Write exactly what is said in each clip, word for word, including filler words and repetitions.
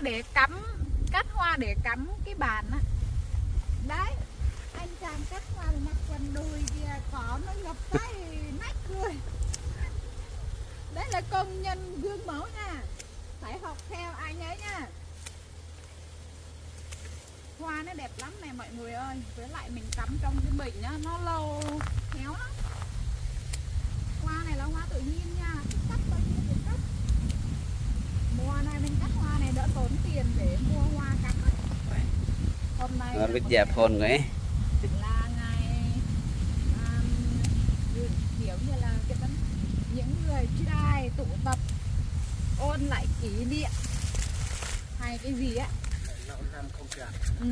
Để cắm, cắt hoa để cắm cái bàn á. Đấy, anh chàng cắt hoa mà mặc quần đùi kìa, có nó gập tay nách người. Đấy là công nhân gương mẫu nha. Phải học theo anh ấy nha. Hoa nó đẹp lắm này mọi người ơi. Với lại mình cắm trong cái bình á, nó lâu héo lắm. Hoa này là hoa tự nhiên nha, thích cắt bao nhiêu thì cắt. Mùa này mình cắt hoa này đỡ tốn tiền để mua hoa cắm á. Hôm nay Nó là biết một dạp ngày hôn rồi ấy. Là ngày, um, kiểu như là cái vấn những người trai tụ tập ôn lại kỷ niệm hay cái gì á. Ừ.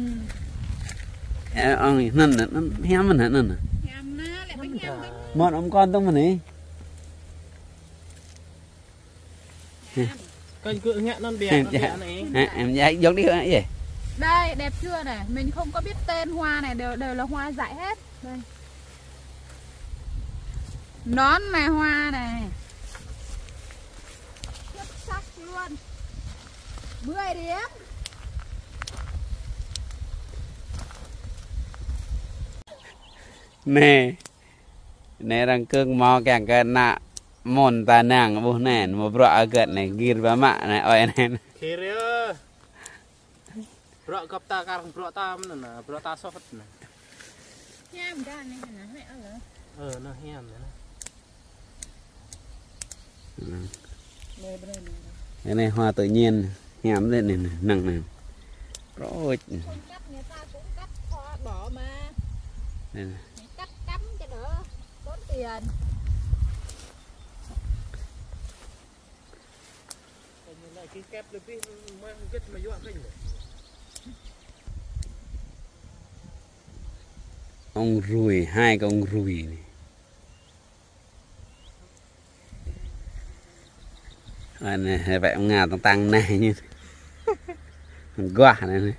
Ơ, ong, anŭn, anŭn, hiam mơ̆n, anŭn. Hiam na, lĕ ƀu hiam dơ̆ng. Mơ̆n ôm kon tong mơ̆n anai. Hiam. Kơnh kơ ngă anŭn biă, anŭn biă anai. Em dạy dòng đi hả, vậy? Đây, đẹp chưa này? Mình không có biết tên hoa này, đều, đều là hoa dại hết. Đây. Nón này, hoa này. Xuất sắc luôn. Mười điểm. Anai. Anai arăng kơ̆ng mơ̆ kiăng kơ ană mơ̆n ta năng ƀuh anai, mơ̆ bruă hơget anai, gir ba mă anai, ơi anai. Gir yơh. Bruă gơ̆p ta kar bruă ta mơ̆n anai, bruă ta soh hơget anai. Hiam gah anai hă anai, mĕ ôh lĕ. Ơ, anai hiam anai. Anai hoa tự nhiên, hiam thế này, năng này. Rồi. Không cắt, người ta cũng cắt hoa đỏ mà. Đây này. Cắt cắm cho đỡ tốn tiền. Ong ruồi, hai con ruồi này. Anai, hai bạn Nga tăng tăng anai ñu. Guah anai.